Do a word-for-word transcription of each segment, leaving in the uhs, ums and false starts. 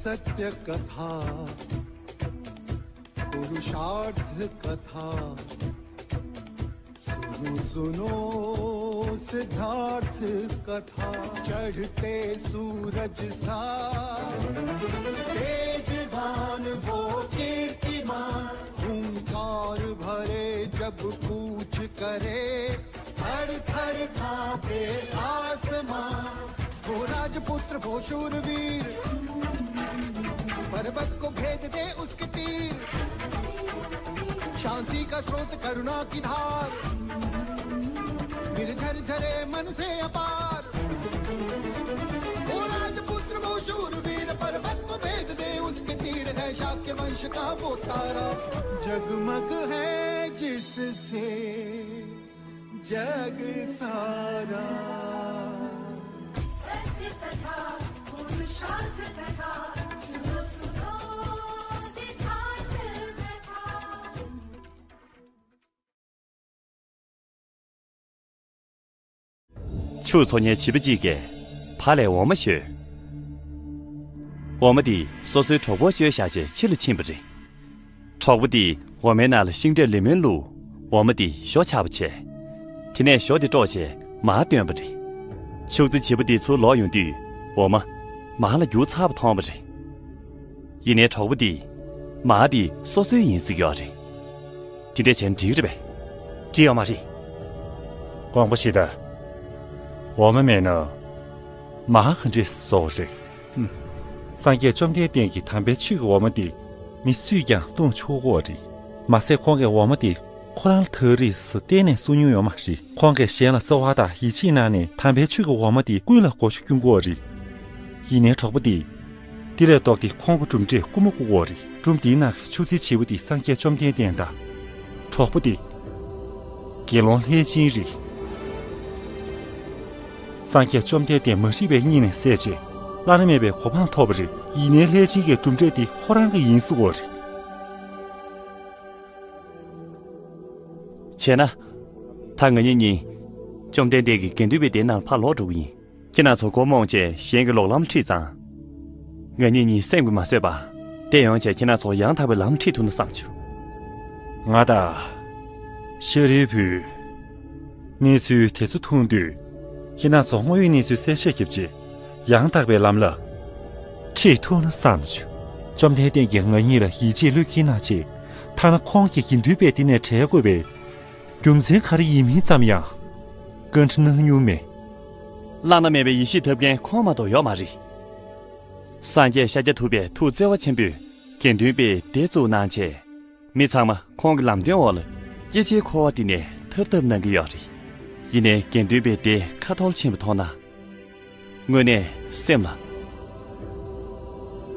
सत्य कथा, पुरुषार्थ कथा। सुनो सुनो सिद्धार्थ कथा। चढ़ते सूरज सा तेजवान वो कीर्तिमान, हुंकार भरे जब कूच करे, थर थर कांपे आसमां। वो राजपुत्र, वो शूरवीर, पर्वत को भेद दे उसके तीर। शांति का स्रोत, करुणा की धार, निर्झर झरे मन से अपार। वो राजपुत्र, वो शूरवीर, पर्वत को भेद दे उसके तीर। है शाक्य वंश का वो तारा, जगमग है जिससे जग सारा। सत्य कथा, पुरुषार्थ कथा, सुनो सुनो सिद्धार्थ कथा। ཕྱུགས་འཚོ་མཁན་བྱིས་པ་གཅིག་གིས་བ་ལས་འོ་མ་བཞོས། འོ་མ་དེ་སོ་སོའི་གྲོགས་པོར་བཅོལ་བཞག་རྗེས་ཕྱི་ལ་ཕྱིན་པ་རེད། གྲོགས་པོ་དེས་འོ་མའི་ནང་ལ་ཤིང་འབྲས་ལེ་མོན་བླུགས། འོ་མ་དེ་ཞོ་ཆགས་པ་བྱས། དེ་ནས་ཞོ་དེ་དཀྲོགས་བྱས་མར་བཏོན་པ་རེད། ཕྱུགས་རྫི་བྱིས་པོ་དེ་ཚུར་ལོག་ཡོང་དུས་འོ་མ་མར་ལ་རྒྱུག་ཚར་བ་མཐོང་བ་རེད། ཡིན་ནའི་གྲོགས་པོ་དེས་མར་དེ་སོ་སོའི་ཡིན་ཟེར་གྱི་ཡོད་རེད། དེ་འདྲ་བྱས་ན་འགྲིག་རེད་པས། འགྲིག་ཡོད་མ་རེད། དགོངས་པ་བཞེས་དང་། འོ་མ་མེད་ན་མར་ག་འདྲས་བཟོ་དགོས་རེད། ཧུམ། སངས་རྒྱས་བཅོམ་ལྡན་འདས་ཀྱིས་དམ་པའི་ཆོས་ཀྱི་འོ་མ་དེ་མི་སུས་ཀྱང་བཏུང་ཆོག་གི་རེད། མ་ཟད་ཁོང་གིས་འོ་མ་དེ་ཁོ་རང་ལ་ཐག་རིང་ས་གཏན་ནས་གསུང་མྱོང་ཡོད་མ་རེད། ཁོང་གིས་གཞན་ལ་བརྩེ་བ་དང་ཡིད་ཆེས་གནང་ནས་དམ་པའི་ཆོས་ཀྱི་འོ་མ་དེ་ཀུན་ལ་གོ་ཆ་གྱོན་གྱི་ཡོད་རེད། ཡིན་ནའི་གྲོགས་པོ་དེས་དེ་ལས་ལྡོག་སྟེ་ཁོང་གི་གྲུབ་འབྲས་རྐུ་མ་རྐུ་གི་ཡོད་རེད། སྒྲུང་འདིའི་ནང་གི་ཕྱུགས་རྫི་བྱིས་པོ་དེ་སངས་རྒྱས་བཅོམ་ལྡན་འདས་དང་། གྲོགས་པོ་དེ་དགེ་སློང་ལྷས་བྱིན་རེད། སངས་རྒྱས་བཅོམ་ལྡན་འདས་མ་རིག་པའི་གཉིད་ནས་སད་རྗེས་བླ་ན་མེད་པའི་གོ་འཕང་ཐོབ་པ་རེད། ཡིན་ནའི་ལྷས་བྱིན་གྱི་གྲུབ་འབྲས་དེ་ཁོ་རང་གི་ཡིན་ཟེར་གྱི་ཡོད་རེད། བྱས་ན། ད་ང་གཉིས་གཉིས་བཅོམ་ལྡན་འདས་ཀྱི་དགེ་འདུན་པའི་སྡེ་ནང་ཕར་ལོག་འགྲོ་གི་ཡིན། ཁྱེད་རྣམ་ཚོ་མགོ་རྨོངས་བྱས་གཞན་གྱི་ལོག་ལམ་ཁྲིད་ཙང་། ང་གཉིས་གཉིས་སེམས་ཀྱིས་མ་བཟོད་པར་བསྡད་ཡོང་བྱས་ཁྱེད་རྣམ་ཚོ་ཡང་དག་པའི་ལམ་ཁྲིད་ཐུབ་ན་བསམ་བྱུང་། ང་དང་། ཤཱ་རིའི་བུས། གནས་ཚུལ་དེ་ཚོ་མཐོང་དུས། ཁྱེད་རྣམ་ཚོ་དངོས་ཡོད་གནས་ཚུལ་གསལ་བཤད་བརྒྱབ་རྗེས་ཡང་དག་པའི་ལམ་ལ་ཁྲིད་ཐུབ་ན་བསམ་བྱུང་། བཅོམ་ལྡན་འདས་ཀྱིས་ང་གཉིས་ལ་ཡིད་ཆེས་བློས་འཁེལ་གནང་རྗེས། ཐ་ན་ཁོང་གི་དགེ་འདུན་པའི་སྡེ་ནས་བྲལ་དགོས་པའི་རྒྱུ་མཚན་ག་རེ་ཡིན་མིན་ཙམ་ཡང་བཀའ་འདྲི་གནང་མྱོང་མེད། བླ་ན་མེད་པའི་ཡེ་ཤེས་ཐོབ་མཁན་ཁོང་མ་གཏོགས་ཡོད་མ་རེད། སངས་རྒྱས་ཤཱཀྱ་ཐུབ་པའི་ཐུགས་བརྩེ་བ་ཆེན་པོས་དགེ་འདུན་པའི་སྡེ་བཙུགས་གནང་བྱས། མི་ཚང་མ་ཁོང་གི་ལམ་སྟོན་འོག་ལ་སྐྱེ་འཆིའི་འཁོར་བ་འདི་ནས་ཐར་ཐབས་གནང་གི་ཡོད་རེད། ཡིན་ནའི་དགེ་འདུན་པའི་སྡེ་ཁ་འཐོར་ཕྱིན་པ་མཐོང་ན། དངོས་གནས་སེམས་ལ་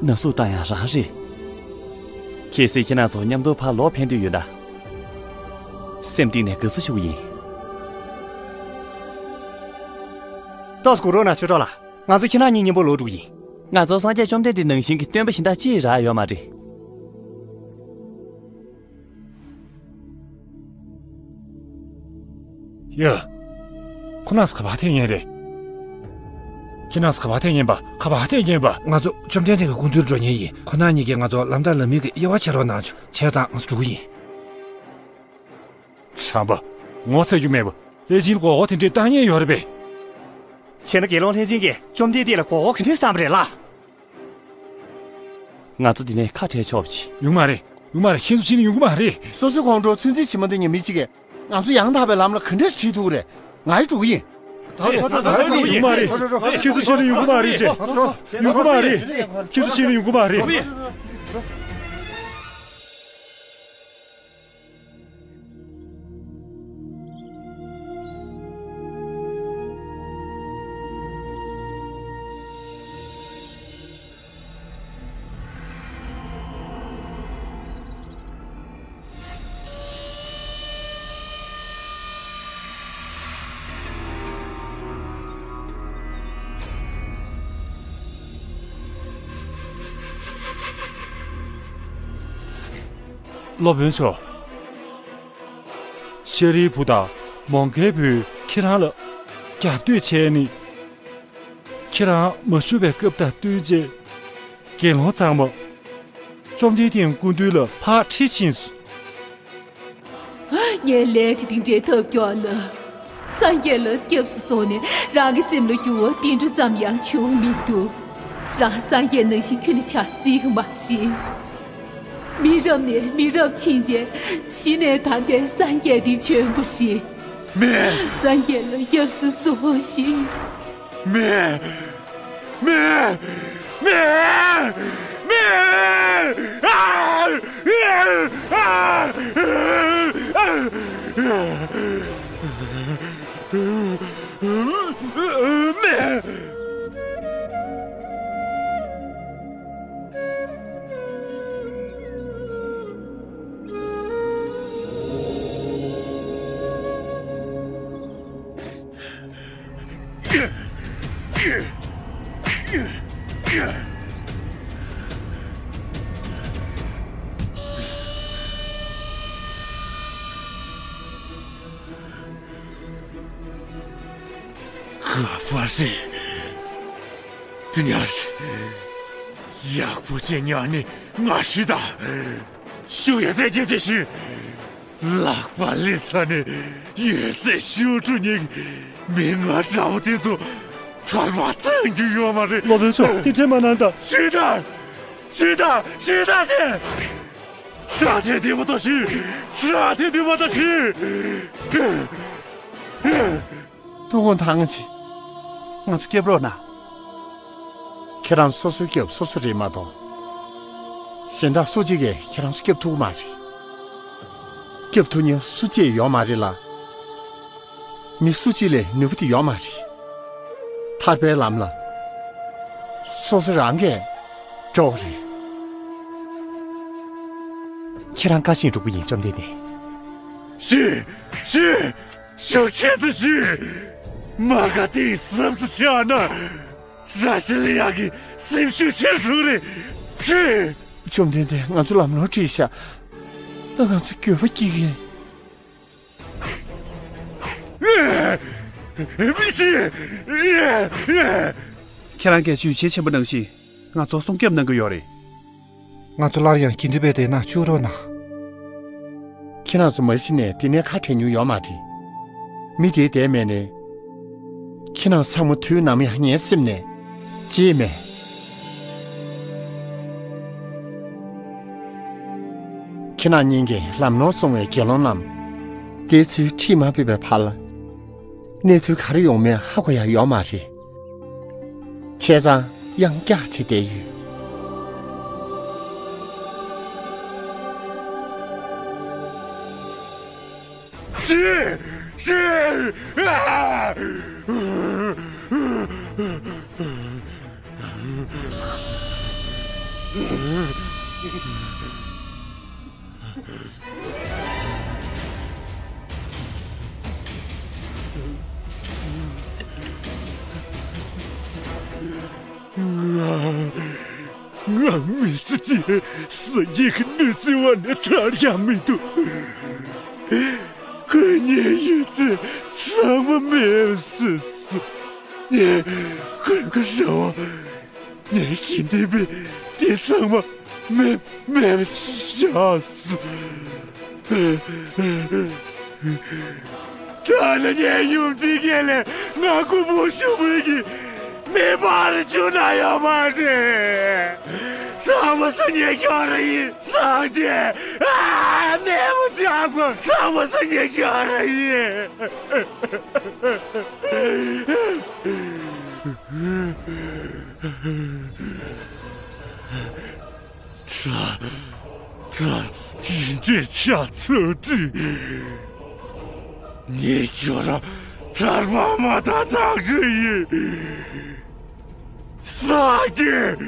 ན་ཟུག་བཏང་ཡག་རང་རེད། གལ་སྲིད་ཁྱེད་རྣམ་ཚོ་མཉམ་དུ་ཕར་ལོག་ཕན་ཐོགས་ཡོད་ན། སེམས་གཏིང་ནས་དགའ་བསུ་ཞུ་གི་ཡིན། ཏོག་ཙམ་སྒུག་རོགས་གནང་། ཆོས་གྲོགས་ལགས། ང་ཚོ་ཁྱེད་རང་གཉིས་མཉམ་པོ་ལོག་འགྲོ་གི་ཡིན། ང་ཚོ་སངས་རྒྱས་བཅོམ་ལྡན་འདས་ནང་བཞིན་གྱི་སྟོན་པ་གཞན་དག་ཅིག་རག་ཡོད་མ་རེད། ཡ། ཁོ་རྣམ་ཚོ་ག་པར་ཐད་མཁན་རེད། ཁྱེད་རྣམ་ཚོ་ག་པར་ཐད་མཁན་པ། ག་པར་ཐད་མཁན་པ། ང་ཚོ་བཅོམ་ལྡན་འདས་ཀྱི་སྐུ་མདུན་འགྲོ་མཁན་ཡིན། ཁོ་རྣམ་གཉིས་ཀྱིས་ང་ཚོ་ལམ་བདག་ལམ་མི་གི་དབྱེ་བ་ཕྱེ་རོགས་གནང་བྱུང་། བྱས་ཙང་ང་ཚོ་འགྲོ་གི་ཡིན། བྱམས་པ། ངོ་ཚ་རྒྱུ་མེད་པ། ལྷས་བྱིན་མགོ་སྐོར་དེ་འདྲས་བཏང་མཁན་ཡོད་རེད་པས། བྱས་ན་དགེ་སློང་ལྷས་བྱིན་གྱིས་བཅོམ་ལྡན་འདས་ལ་མགོ་སྐོར་ག་འདྲས་བཏང་བ་རེད་ལགས། ང་ཚོ་འདི་ནས་ཁ་བྲལ་ཆོག་པ་བྱེད། ཡོང་མ་རེད། ཡོང་མ་རེད། ཁྱེད་ཚོ་ཕྱིན་ན་ཡོང་གི་མ་རེད། སོ་སོའི་ཁོང་ཁྲོ་ཚོད་འཛིན་བྱེད་མ་ཐུབ་མཁན་མི་གཅིག་གིས་ང་ཚོ་ཡང་དག་པའི་ལམ་ལ་ག་འདྲས་ཁྲིད་ཐུབ་ཀྱི་རེད། ང་ཡི་འགྲོ་གི་ཡིན། ད་ད་ད་ད་ཡོང་གི་མ་རེད། ཁྱེད་ཚོ་ཕྱིན་ན་ཡོང་གི་མ་རེད་ཅེས། ཡོང་གི་མ་རེད། ཁྱེད་ཚོ་ཕྱིན་ན་ཡོང་གི་མ་རེད། སློབ་དཔོན་མཆོག། ཤཱ་རིའི་བུ་དང་ མོང་གའི་བུས་ཁྱེད་རང་ལ་རྒྱབ་གཏོད་བྱས་ནས། ཁྱེད་རང་མ་བཞུགས་པའི་སྐབས་དང་བསྟུན་བྱས། དགེ་སློང་ཚང་མ། བཅོམ་ལྡན་འདས་སྐུ་མདུན་ལ་ཕར་ཁྲིད་ཕྱིན་སོང་། ངས་ལས་དེ་དེ་འདྲའི་ཐབས་སྐྱོ་ལ། སངས་རྒྱས་ལ་སྐྱབས་སུ་སོང་ནས་རང་གི་སེམས་ལ་འགྱུར་བ་ཏིལ་འབྲུ་ཙམ་ཡང་བྱུང་མི་འདུག་རང་སངས་རྒྱས་ནང་བཞིན་ཁྱོན་ནས་ཆགས་སྲིད་ཀྱི་མ་རེད། མི་རབས་ནས་མི་རབས་ཕྱིན་རྗེས་གཞི་ནས་ད་ལྟའི་སངས་རྒྱས་འདི་བྱོན་པ་རེད། མེད། སངས་རྒྱས་ལ་སྐྱབས་སུ་སོང་ཞིག་མེད། མེད། མེད། མེད། ཨ། ཨ། ཨ། ཨ། མེད། ག་པར་རེད། དེ་ཉར་ཞིག་ཡག་པོ་བྱས་ཉར་ནས་ང་ཤི་ད། ཤུགས་ཡོད་ཚད་ཀྱིས་དེ་བཞིན་ལག་པ་ལས་ཚ་ནས་ཡོད་ཚད་ཤུགས་དྲུག་ཉིད་མི་ང་འདྲ་བོ་དེ་ཚོ་ཐར་པ་གཏོང་རྒྱུ་ཡོད་མ་རེད། སློབ་དཔོན་མཆོག་དེ་འདྲས་མ་གནང་ད། ཤི་ད། ཤི་ད། ཤི་ད་ཤི། ཤ་དེ་དེ་མ་ད་ཤི། ཤ་དེ་དེ་མ་ད་ཤི། ཐུགས་དགོངས་དག་ཅིག་ང་ཚོ་སྐྱབས་རོགས་གནང་། ཁྱེད་རང་སོ་སོའི་སྐྱབས་སོ་སོ་རེད་མ་གཏོགས། གཞན་དག་སུ་གཅིག་གིས་ཁྱེད་རང་ཚོ་སྐྱབས་ཐུབ་ཀྱི་མ་རེད། སྐྱབས་ཐུབ་མཁན་སུ་གཅིག་ཡོད་མ་རེད་ལ། མི་སུ་གཅིག་ལས་ནུས་པ་དེ་ཡོད་མ་རེད། ཐར་པའི་ལམ་ལ་སོ་སོ་རང་གིས་འགྲོ་དགོས་རེད། ཁྱེད་རང་བཀའ་བཞིན་སྒྲུབ་ཀྱི་ཡིན། བཅོམ་ལྡན་འདས། ཤི། ཤི། ཤུགས་ཆེ་ཙམ་ཤི། མ་ག་དེ་སེམས་སུ་ཆགས་ན། ར་ཤི་ལི་ཡ་གི་སེམས་ཤུགས་ཆེར་འགྲོ་རེད། ཤི། བཅོམ་ལྡན་འདས། ང་ཚོ་ལམ་ལྷོང་ཁྲིད་ཤག་ད་ང་ཚོ་འགྱོད་པ་སྐྱེ་གི། མི་ཤི། ཁྱེད་རང་གིས་ཇུས་གཞི་ཆེན་པོ་ནང་བཞིན་ང་ཚོ་སྲུང་སྐྱོབ་གནང་གི་ཡོད་རེད། ང་ཚོ་སླར་ཡང་དགེ་འདུན་པའི་སྡེ་ནང་བཅུག་རོགས་གནང་། ཁྱེད་རང་ཚོ་མ་གཞི་ནས་འདི་ནས་ཁ་བྲལ་མྱོང་ཡོད་མ་རེད། མི་དེའི་འདས་མེད་ནས། ཁྱེད་རང་ཚང་མ་དུས་ནམ་ཡང་ངའི་སེམས་ནས་བརྗེད་མེད། ཁྱེད་རང་གཉིས་ཀྱིས་ལམ་ནོར་སོང་བའི་དགེ་སློང་རྣམས་དེ་ཚོའི་ཁྲིད་མ་ཕེབས་པའི་བར་ལ། གནས་ཚུལ་ག་རེ་ཡོང་མིན་ཧ་གོ་ཡ་ཡོད་མ་རེད། བྱས་ཙང་གཡང་བཀྱག་བྱས་བསྡད་ཡོད། ཤི། ཤི། ཨ། ང་། ང་མི་ཚེ་འདིའི་སངས་རྒྱས་ཀྱི་གནས་ཚུལ་བ་ནས་ཐར་ཡ་མི་འདུག་ཁོས་ངའི་ཡོད་ཚད་ཚང་མ་མེད་པ་བཟོས་སོང་། ངས་ཁོའི་རེ་བ། ངའི་དགེ་འདུན་པའི་དེ་ཚང་མ་མེད་མེད་པ་བྱས་སོང་། ད་ནི་ངའི་ཡུམ་ཆེན་ཁས་ལེན་ང་མགོན་པོ་ཞུགས་པའི་གི་མེ་འབར་བཅུག་ན་ཡོད་མ་རེད། ཚང་མ་སངས་རྒྱས་ཁྱོད་རང་ཡིན། སངས་རྒྱས། ཨ། མེད་པ་བྱས་སོང་། ཚང་མ་སངས་རྒྱས་ཁྱོད་རང་ཡིན། ད། ད། དེ་འདྲའི་ཆ་ཚང་དུས། ངས་ཁྱོད་རང་ཐར་པ་མ་ཐར་ཐག་ཆོད་ཡིན། སངས་རྒྱས།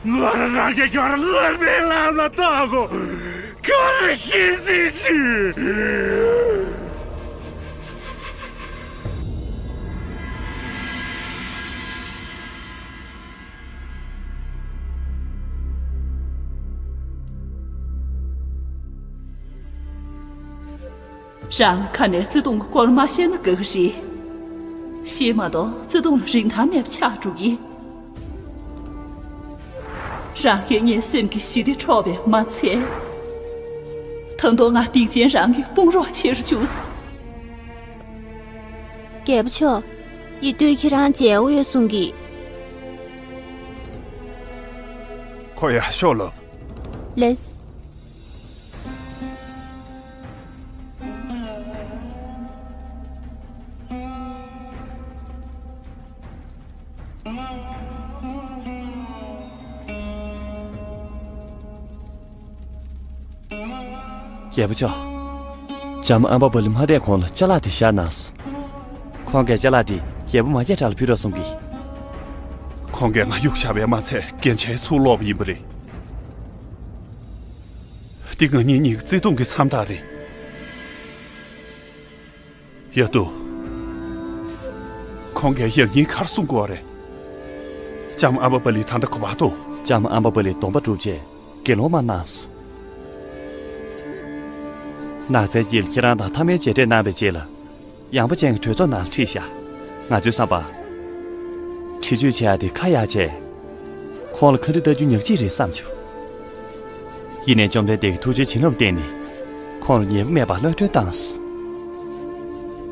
ང་རང་རང་གིས་ཁྱོད་རང་སྔར་མེད་ལམ་ལ་བཏང་གོ། ཁྱོད་རང་ཤི་ཟིན་ཤི། རང་ཁ་ནས་བརྩེ་དུང་གི་སྐོར་མ་བཤད་ན་དགའ་གི་རེད། ཤེས་མ་གཏོགས་བརྩེ་དུང་ལ་རིན་ཐང་མེད་པ་ཆགས་འགྲོ་གི། རང་གིས་ངའི་སེམས་ཀྱི་ཞི་བདེ་འཕྲོག་པས་མ་ཚད། ད་དུང་ང་སྡིག་ཅན་རང་གི་དཔུང་རོགས་བྱེད་རུ་བཅུག་སོང་། རྒྱལ་པོ་མཆོག་ཡིད་སྡུག་ཁྱེད་རང་མཇལ་འོས་ཡོད་གསུང་གི། ཁོ་ཡར་ཤོག་ལབ། ལེས། རྒྱལ་པོ་མཆོག་ལྕམ་ཨམ་བ་པ་ལི་མ་བསྡད་གོང་ལ་ཅ་ལག་དེ་བཞག་གནང་སོང་། ཁོང་གིས་ཅ་ལག་དེ་རྒྱལ་པོ་མ་སྐྱེས་དགྲ་ལ་ཕུལ་རོགས་གསུང་གི། ཁོང་གིས་ང་གཡུགས་བཞག་པས་མ་ཚད་རྒྱན་ཆའི་ཚུར་སློག་པ་ཡིན་པ་རེད། འདི་ང་གཉིས་གཉིས་ཀྱི་བརྩེ་དུང་གི་མཚམས་རྟགས་རེད། ཡ་དུ། ཁོང་གིས་ཡང་སྙིང་ཁར་གསུང་དགོས་རེད། ལྕམ་ཨམ་བ་པ་ལི་ད་ལྟ་ག་པར་འདུག་ལྕམ་ཨམ་བ་པ་ལི་སྡོམ་པ་བསྒྲུབས་རྗེས་དགེ་སློང་མ་གནང་སོང་། ནགས་ཚལ་དཀྱིལ་ཁྱེད་རང་དང་མཐའ་མའི་མཇལ་འཕྲད་གནང་བའི་རྗེས་ལ། ཡངས་པ་ཅན་གྱི་གྲོས་ཚོགས་ནང་ལ་ཁྲིད་བཞག་ང་ཚོའི་བསམ་པར། འཁྲིལ་གཅོད་བྱེད་ཡག་དེ་ཁ་ཡག་བྱས། ཁོང་ལ་ཁ་འདྲི་ལྟ་རྒྱུ་ཉག་གཅིག་རེད་བསམ་བྱུང་། ཡིན་ནའི་བཅོམ་ལྡན་འདས་ཀྱི་ཐུགས་རྗེའི་བྱིན་རླབས་བརྟེན་ནས། ཁོང་ལ་ཉེས་པ་མེད་པར་གློད་གྲོལ་བཏང་སོང་།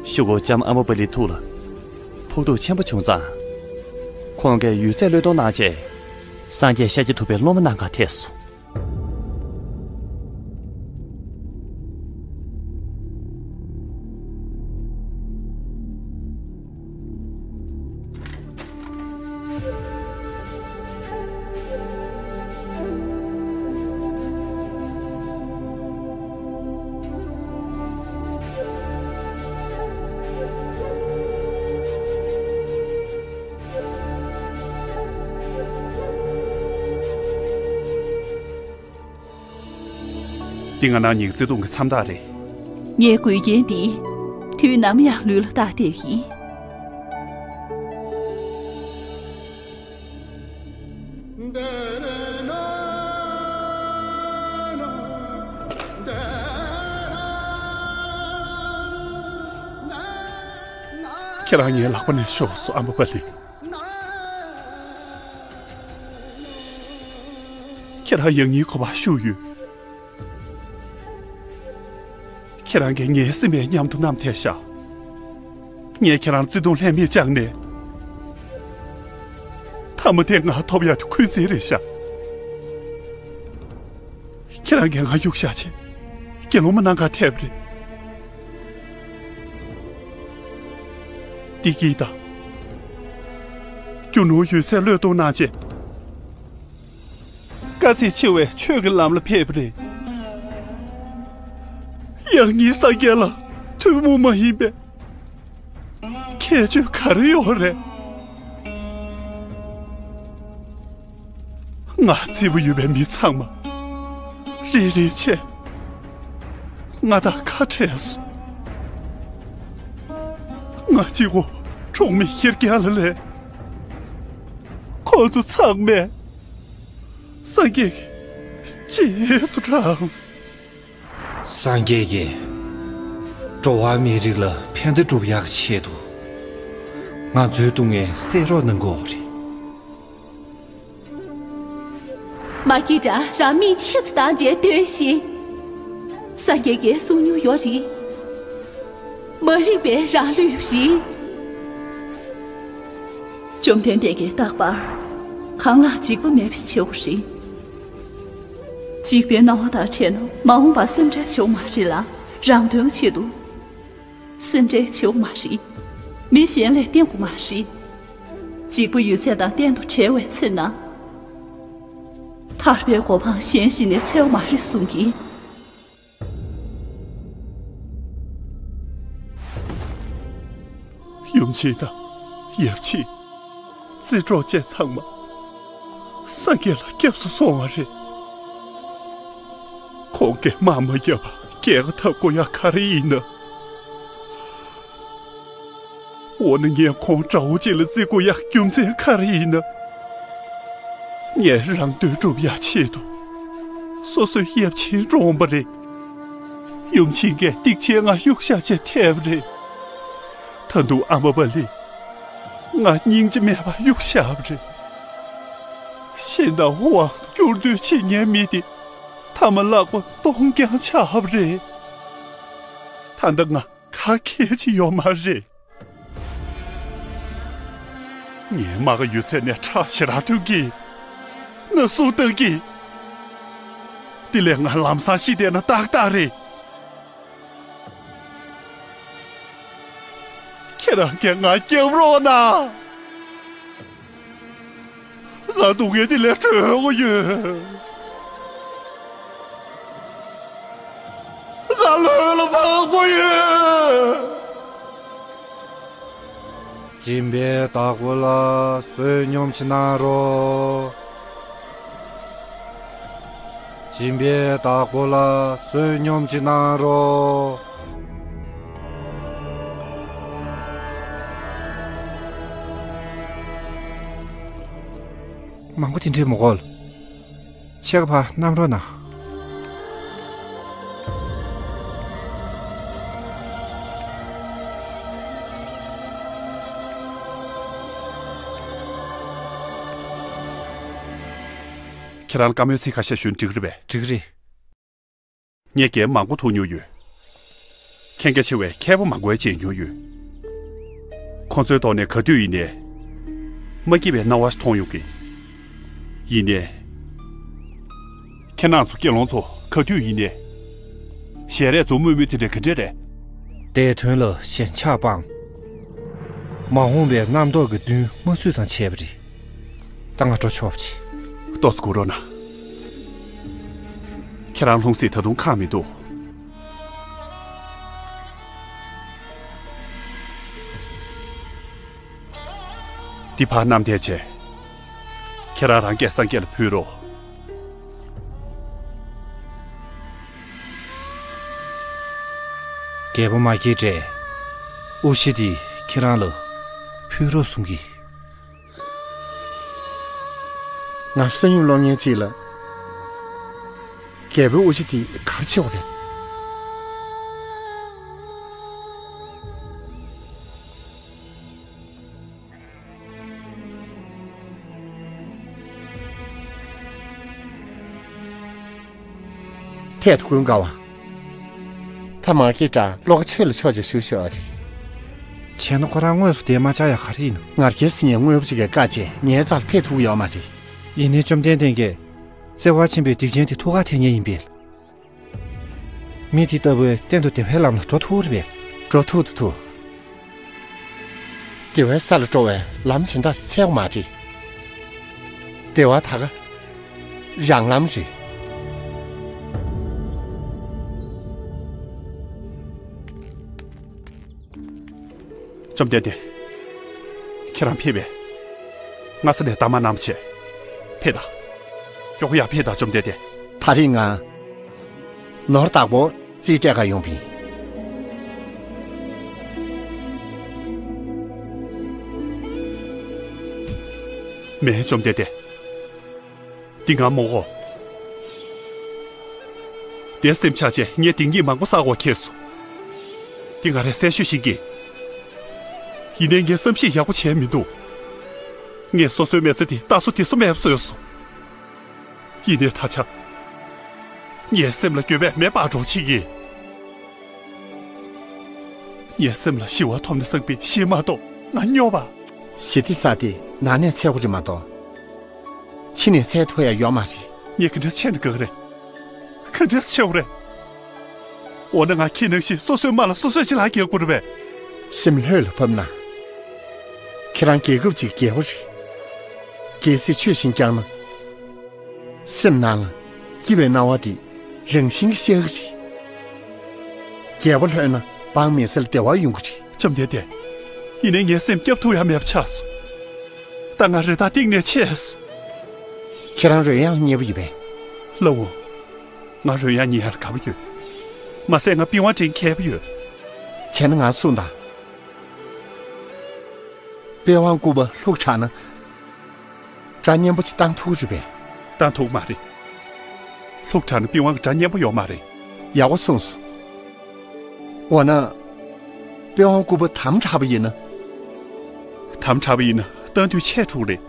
གཞུག་གུ་ལྕམ་ཨ་མ་པ་ལིའི་ཐུགས་ལ་ཕོག་ཐུག་ཆེན་པོ་བྱུང་ཙང་། ཁོང་གིས་ཡོད་ཚད་བློས་གཏོང་གནང་རྗེས། སངས་རྒྱས་ཤཱཀྱ་ཐུབ་པའི་སློབ་མ་རྣམས་ཁར་ཐེ་སོང་། འདི་ང་རང་གཉིས་ཀྱི་བརྩེ་དུང་གི་མཚམས་རྟགས་རེད། ངའི་མགུལ་རྒྱན་འདི་དུས་ནམ་ཡང་ལུས་ལ་བཏགས་བསྡད་ཀྱི་ཡིན། ཁྱེད་རང་ངའི་ལག་པ་ནས་ཤོར་སོང་ཨ་མ་པ་ལི། ཁྱེད་རང་ཡང་སྙིང་ཁོ་པ་ཤུགས་ཡོད། ཁྱེད་རང་གིས་ངའི་སེམས་པའི་མཉམ་དུ་བསྣམས་ཐལ་ཤག་ངས་ཁྱེད་རང་བརྩེ་དུང་ལྷད་མེད་བཅངས་ནས། མཐའ་མ་དེ་ང་ཐོབ་ཡག་དེ་འཁོན་འཛིན་རེད་ཤག་ཁྱེད་རང་གིས་ང་གཡུགས་བཞག་བྱས། དགེ་སློང་མ་ནང་ཁར་ཐེབས་རེད། བདེ་སྐྱིད་དང་། རྒྱུ་ནོར་ཡོད་ཚད་བློས་གཏོང་གནང་བྱས། དཀའ་ཚེགས་ཆེ་བའི་ཆོས་ཀྱི་ལམ་ལ་ཕེབས་པ་རེད། ཡང་སྙིང་སངས་རྒྱས་ལ་ཐུན་མོང་མ་ཡིན་པའི་ཁྱད་ཆོས་ག་རེ་ཡོད་རེད། ང་བརྩེ་པོ་ཡོད་པའི་མི་ཚང་མ་རེ་རེ་བྱས་ང་དང་ཁ་བྲལ་སོང་། ང་གཅིག་པོ་གྲོགས་མེད་ཁེར་རྐྱང་ལ་ལས། ཁོ་ཚོ་ཚང་མས་སངས་རྒྱས་ཀྱི་རྗེས་སུ་འབྲངས་སོང་། སངས་རྒྱས་ཀྱིས་འགྲོ་བ་མིའི་རིགས་ལ་ཕན་བདེ་སྒྲུབ་ཡག་གི་ཆེད་དུ་ང་ཚོའི་སྡུག་བསྔལ་སེལ་རོགས་གནང་གི་ཡོད་རེད། མ་སྐྱེས་དགྲ་རང་མིག་ཕྱེད་ཙམ་བཏང་རྗེས་སྡོད་ཤིག་སངས་རྒྱས་ཀྱིས་གསུང་མྱོང་ཡོད་རེད། མ་རིག་པས་རང་བསླུས་པ་རེད། བཅོམ་ལྡན་འདས་ཀྱིས་རྟག་པར་གང་ལའང་འཇིགས་པ་མེད་པའི་བྱེད་པོ་རེད། འཇིགས་པའི་སྣང་བ་དང་བྲལ་ན་མ་འོངས་པར་སེམས་ཁྲལ་བྱེད་དགོས་མ་རེད་ལ། རང་དོན་གྱི་ཆེད་དུ་སེམས་ཁྲལ་བྱེད་དགོས་མ་རེད། མི་གཞན་ལ་བརྟེན་དགོས་མ་རེད། འཇིགས་པ་ཡོད་ཚད་དང་གཏན་དུ་བྲལ་བའི་ཚེ་ན། ཐར་པའི་གོ་འཕང་གཞན་ཞིག་ནས་འཚོལ་བ་མ་རེད་གསུང་གི། ཡུམ་ཆེན་དང་ཡབ་ཆེན། རྩེ་གྲོགས་བཅས་ཚང་མ་སངས་རྒྱས་ལ་སྐྱབས་སུ་སོང་བ་རེད། ཁོང་གིས་དམག་མ་བརྒྱབ་པར་རྒྱལ་ཁ་ཐོབ་དགོས་ཡག་ག་རེ་ཡིན་ན། འོ་ན་ངས་ཁོང་དགྲ་བོ་གཅིག་ལ་བརྩི་དགོས་ཡག་རྒྱུ་མཚན་ག་རེ་ཡིན་ན། ངས་རང་དོན་སྒྲུབ་ཡག་ཆེད་དུ་སོ་སོའི་ཡབ་ཆེན་བཀྲོངས་པ་རེད། ཡུམ་ཆེན་གྱིས་སྡིག་ཆེན་ང་གཡུག་བཞག་བྱས་ཐལ་བ་རེད། ད་དུང་ཨ་མ་བ་ལི་ང་སྙིང་རྗེ་མེད་པར་གཡུག་བཞག་པ་རེད། གཞན་དང་དབང་བསྒྱུར་འདོད་བྱེད་མཁན་མི་དེ་མཐའ་མ་ལག་པ་སྟོང་རྐྱང་ཆགས་པ་རེད། ད་ལྟ་ང་ག་གེ་ཅི་ཡོད་མ་རེད། ངའི་རྨ་ཁ་ཡོད་ཚད་ནས་ཁྲག་ཞེ་དྲག་ཐོན་གྱི། ན་ཟུག་བཏང་གི། དེ་ལས་ང་ལམ་སང་ཤི་བསྡད་ན་ཏག་ཏག་རེད། ཁྱེད་རང་གིས་ང་སྐྱོབ་རོགས་གནང་། ང་སྡུག་བསྔལ་འདི་ལས་གྲོལ་དགོས་ཡོད། ང་ལྷོད་ལ་བབས་དགོས་ཡོད། སྦྱིན་པའི་བདག་པོ་ལ་བསོད་སྙོམས་ཅིག་གནང་རོགས། སྦྱིན་པའི་བདག་པོ་ལ་བསོད་སྙོམས་ཅིག་གནང་རོགས། མང་པོ་དེ་འདྲའི་མི་དགོས། ཕྱེད་ཀ་ཕར་བསྣམས་རོགས་གནང་། ཁྱེད་རང་ལ་བཀའ་མོལ་ཚིག་ཁ་ཤས་ཞུ་ན་འགྲིག་གི་རེད་པས། འགྲིག་གི་རེད། ངས་རྒྱན་མང་པོ་ཐུག་མྱོང་ཡོད། མཁྱེན་རྒྱ་ཆེ་བའི་མཁས་པ་མང་པོ་མཇལ་མྱོང་ཡོད། ཁོང་ཚོའི་ཐོག་ནས་ག་དུས་ཡིན་ནའི། མ་སྐྱིད་པའི་སྣང་བ་ཞིག་མཐོང་ཡོང་གི། ཡིན་ནའི། ཁྱེད་རང་ཚོ་སྐྱེ་སློང་ཚོ་ག་དུས་ཡིན་ནའི། ཞལ་རས་འཛུམ་དམུལ་དམུལ་དེ་འདྲ་ག་འདྲ་རེད། འདས་དོན་ལ་ཞེན་ཆགས་སྤངས། མ་འོངས་པའི་རྣམ་རྟོག་གི་མདུན་མ་བསུས་ཙང་བྱས་པ་རེད། ད་ང་འགྲོ་ཆོག་པ་བྱེད། ཏོག་ཙམ་སྒུག་རོགས་གནང་། ཁྱེད་རང་ལྷུང་བཟེད་ད་དུང་ཁེངས་མི་འདུག། འདི་ཕར་བསྣམས་བསྡད་བྱས། ཁྱེད་རང་རང་སྐད་སངས་རྒྱས་ལ་ཕུལ་རོགས། རྒྱལ་པོ་མ་སྐྱེས་དགྲས་དབུ་ཞྭ་འདི་ཁྱེད་རང་ལ་ཕུལ་རོགས་གསུང་གི། ང་བསོད་སྙོམས་སློང་མཁན་ཅིག་ལ། རྒྱལ་པོའི་དབུ་ཞྭ་འདི་ག་རེ་བྱེད་དགོས་རེད། ཐད་དུ་ཀུན་དགའ་བ། ད་མ་སྐྱེས་དགྲ་བློ་ཁ་ཆོས་ལ་ཕྱོགས་ཅིག་ཞུ་ཤོག་ཨ་རེད། བྱས་ན་ཁོ་རང་དངོས་སུ་བསྡད་མ་བཅུག་ཡ་ག་རེ་ཡིན་ནམ། ང་རྒྱལ་ཟེར་མཁན་དངོས་པོ་ཅིག་གིས་བཀག་བྱས་ངའི་རྩ་ལ་ཕེབས་ཐུབ་ཀྱི་ཡོད་མ་རེད། ཡིན་ནའི་བཅོམ་ལྡན་འདས་ཀྱིས་བརྩེ་བ་ཆེན་པོའི་སྡིག་ཅན་དེ་ཐུགས་ཁ་ཐེག་མཁན་ཡིན་པས། མི་དེ་ལྟ་བུས་གཏན་དུ་བདེ་བའི་ལམ་ལ་འགྲོ་ཐུབ་རེད་པས། འགྲོ་ཐུབ་ཏུ་ཐུབ། བདེ་བའི་ས་ལ་འགྲོ་བའི་ལམ་གཞན་དག་ཅིག་འཚོལ་དགོས་མ་རེད། བདེ་བ་ད་ག་རང་ལམ་རེད། བཅོམ་ལྡན་འདས། ཁྱེད་རང་ཕེབས་པས། སྔ་ས་ནས་གཏའ་མ་གནང་བ་བྱས། ཕེབས་དང་། མགྱོགས་པོ་ཡར་ཕེབས་དང་བཅོམ་ལྡན་འདས། ད་རེས་ང་ནོར་བདག་པོ་རྩིས་སྤྲད་ག་ཡོང་གི་ཡིན། མེད་བཅོམ་ལྡན་འདས། འདི་ང་མོ་གོ། དེ་སེམས་ཆགས་བྱས་ངས་སྡིག་ཉེས་མང་པོ་བསགས་པ་ཁེལ་སོང་། འདི་ང་རས་གསལ་ཤོས་ཤིག་གིས། ཡིན་ནའི་ངས་བསམ་ཤེས་ཡག་པོ་བྱས་མི་འདུག། ངས་སོ་སོའི་མི་ཚེ་འདི་རྟ་སོ་དེ་སོ་མེད་པ་བཟོས་སོང་། ཡིན་ནའི་ད་ཆ། ངའི་སེམས་ལ་འགྱོད་པས་མེ་འབར་འགྲོ་བྱེད་ཀྱི། ངའི་སེམས་ལ་ཞི་བ་ཐོབ་ནས་སངས་པའི་ཞི་མ་གཏོགས་ང་སྨྱོ་བ། ཞི་བདེ་ས་དེ་ནང་ནས་འཚོལ་དགོས་རེད་མ་གཏོགས། ཕྱི་ནས་འཚོལ་ཐུབ་ཡ་ཡོད་མ་རེད། ངས་ག་འདྲས་བྱས་ན་དགའ་གི་རེད། ག་འདྲས་བྱས་པ་རེད། འོ་ན་ང་ཁྱེད་ནང་བཞིན་སོ་སོའི་རྨ་ལ་སོ་སོས་ཅི་ལག་རྒྱག་དགོས་རེད་པས། སེམས་ལྷོད་ལ་ཕབ་ན། ཁྱེད་རང་རྒྱལ་ཁབ་ཅིག་རྒྱལ་པོ་རེད། རྒྱལ་སྲིད་ཆོས་བཞིན་བསྐྱངས་ན། སེམས་ནང་ལ་སྐྱིད་པའི་སྣང་བ་དེ་རང་བཞིན་གྱིས་ཤར་གྱི་རེད། རྒྱལ་པོ་ལྷོད་ན་འབངས་མི་སེར་ལ་བདེ་བ་ཡོང་གི་རེད། བཅོམ་ལྡན་འདས། ཡིན་ནའི་ངའི་སེམས་སྐྱོབ་ཐུབ་ཡ་མེད་པ་ཆགས་སོང་། ད་ང་རེ་ཐག་གཏིང་ནས་ཆད་སོང་། ཁྱེད་རང་རོལ་དབྱངས་ལ་མཉེས་པོ་ཡོད་པས། ལགས་འོང་། ང་རོལ་དབྱངས་ཉན་ཡ་ལ་དགའ་པོ་ཡོད། མ་ཟད་ང་པི་ཝང་འདྲེན་མཁས་པོ་ཡོད། བྱས་ན་ང་གསུངས་དང་། པི་ཝང་སྐུད་པ་ལྷུག་དྲགས་ན། སྒྲ་སྙན་པོ་ཅིག་བཏང་ཐུབ་ཀྱི་རེད་པས། བཏང་ཐུབ་མ་རེད། ལྷུག་དྲགས་ན་པི་ཝང་གི་སྒྲ་སྙན་པོ་ཡོད་མ་རེད། ཡག་པོ་གསུངས་སོང་། འོ་ན། པི་ཝང་སྐུད་པ་དམ་དྲག་པ་ཡིན་ན། དམ་དྲག་པ་ཡིན་ན་ལྟ་འདོད་ཆད་འགྲོ་གི་རེད།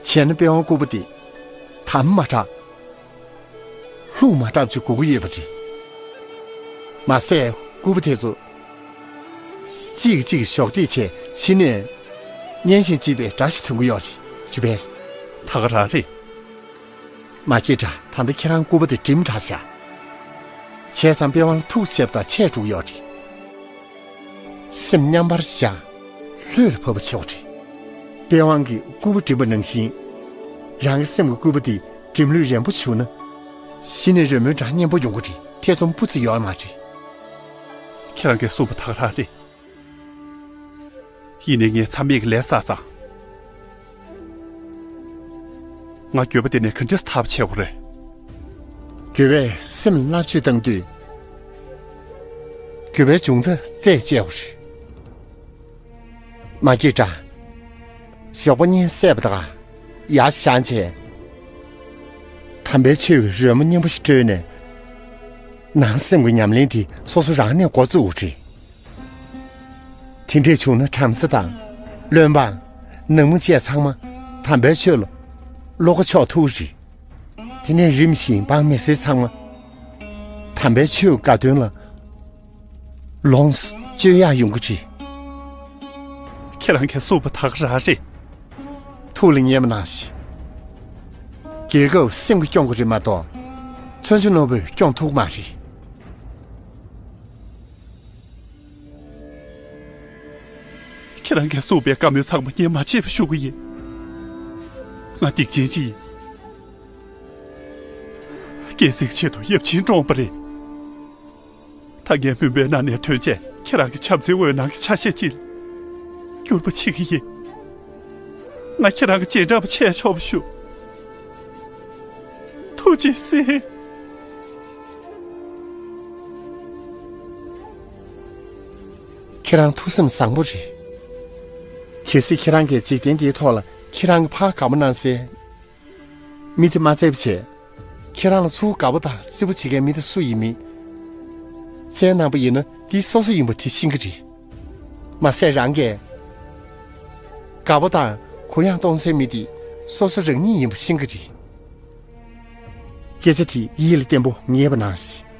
བྱས་ན་པི་ཝང་སྐུད་པ་དེ་དམ་མ་དྲག་ལྷུང་མ་དྲག་ཅིག་དགོས་ཀྱི་ཡོད་པ་རེད། མ་ཟད་སྐུད་པ་དེ་ཚོ་གཅིག་གིས་གཅིག་གི་གཞོགས་འདེགས་བྱས་གཞི་ནས་གཉེན་བཞིན་གཅིག་པའི་སྒྲ་ཞིག་ཐོན་གྱི་ཡོད་རེད། ཇུ་པེར། ད་ག་རང་རེད། མ་སྐྱེས་དགྲ། ད་ལྟ་ཁྱེད་རང་སྐུད་པ་དེ་སྒྲིམ་དྲགས་ཤག་བྱས་ཙང་པི་ཝང་ལ་ཐུག་བྱས་པ་དང་ཆད་འགྲོ་གི་ཡོད་རེད། སེམས་མཉམ་པར་བཞག་ལྷོད་ལ་བབས་པ་བྱེད་དགོས་རེད། པི་ཝང་གིས་སྐུད་པ་སྒྲིམ་པ་ནང་བཞིན། རང་གི་སེམས་ཀྱི་སྐུད་པ་དེ་སྒྲིམ་ལྷོད་རན་པོ་བྱུང་ན། གཞི་ནས་རོལ་མོའི་སྒྲ་སྙན་པོ་ཡོང་གི་རེད། ཐེ་ཚོམ་སྤུ་ཙམ་ཡོད་མ་རེད། ཁྱེད་རང་གིས་གསུངས་པ་ད་ག་རང་རེད། ཡིན་ནའི་ངས་མཚམས་མེད་ཀྱི་ལས་བསགས་ཙང་། ང་འགྱོད་པ་དེ་ནས་ག་འདྲས་ཐར་བ་བྱེད་དགོས་རེད། འགྱོད་པས་སེམས་ལ་བཅོས་བཏང་དུས། འགྱོད་པའི་འབྱུང་རྩ་རྩད་བཅད་དགོས་རེད། མ་སྐྱེས་དགྲ། ཞོགས་པ་གཉིད་སད་པ་དང་ཡར་བཞེངས་བྱས། དམ་པའི་ཆོས་ཀྱི་རོལ་མོ་སྙན་པོ་ཞིག་དཀྲོལ་ནས། ནང་སེམས་ཀྱི་ཉམས་ལེན་དེ་སོ་སོ་རང་ནས་འགོ་བཙུགས་དགོས་རེད། དེ་འདྲས་བྱུང་ན་བྲམ་ཟེ་དང་། བློན་འབངས། ནང་མི་བཅས་ཚང་མ་དམ་པའི་ཆོས་ལ་བློ་ཁ་ཕྱོགས་ཐུབ་ཀྱི་རེད། དེ་ནས་རིམ་བཞིན་འབངས་མི་སེར་ཚང་མ་དམ་པའི་ཆོས་དགའ་སྟོན་ལ་ལོངས་སྤྱོད་ཡག་ཡོང་གི་རེད། ཁྱེད་རང་གིས་གསུངས་པ་ད་ག་རང་རེད། ཐུགས་ལ་ངེས་པ་ནང་བཞིན། རྒྱལ་ཁབ་སེམས་ཀྱིས་སྐྱོང་དགོས་རེད་མ་གཏོགས། མཚོན་ཆ་ནོར་བུས་སྐྱོང་ཐུབ་ཀྱི་མ་རེད། ཁྱེད་རང་གིས་གསུངས་པའི་བཀའ་མོལ་ཚང་མ་ངས་མ་བརྗེད་པ་ཞུ་གི་ཡིན། ང་སྡིག་ཅན་ཅིག་ཡིན། སྐྱེ་སྲིད་ཆེད་དུ་ཡབ་ཆེན་བཀྲོངས་པ་རེད། ད་ངས་མུན་པའི་ནང་ནས་ཐོན་བྱས་ཁྱེད་རང་གི་བྱམས་བརྩེའི་འོད་སྣང་གི་ཆ་ཤས་ཅིག་ལ་འགྱུར་བ་བྱེད་ཀྱི་ཡིན། ང་ཁྱེད་རང་གི་རྗེས་འབྲང་པ་བྱས་ཆོག་པ་ཞུ། ཐུགས་རྗེ་གཟིགས། ཁྱེད་རང་ཐུགས་སེམས་བཟང་པོ་རེད། གལ་སྲིད་ཁྱེད་རང་གིས་འཇིག་རྟེན་འདིའི་ཐོག་ལ་ཁྱེད་རང་གི་ཕར་དགའ་པོ་གནང་སའི་མི་དེ་མ་བཙལ་བ་བྱས། ཁྱེད་རང་ལ་ཚུར་དགའ་པོ་དང་བརྩི་བ་བྱེད་མཁན་མི་དེ་སུ་ཡིན་མིན་བཙལ་གནང་པ་ཡིན་ན། དེ་སོ་སོ་ཡིན་པ་དེ་ཤེས་ཀྱི་རེད། མ་ཟད་རང་གིས་དགའ་པོ་དང་གུ་ཡངས་གཏོང་སའི་མི་དེ་སོ་སོ་རང་ཉིད་ཡིན་པ་ཤེས་ཀྱི་རེད། སྐད་ཆ་དེ་ཡིད་ལ་བརྟན་པོ་ངེས་པ་གནང་ཞིག།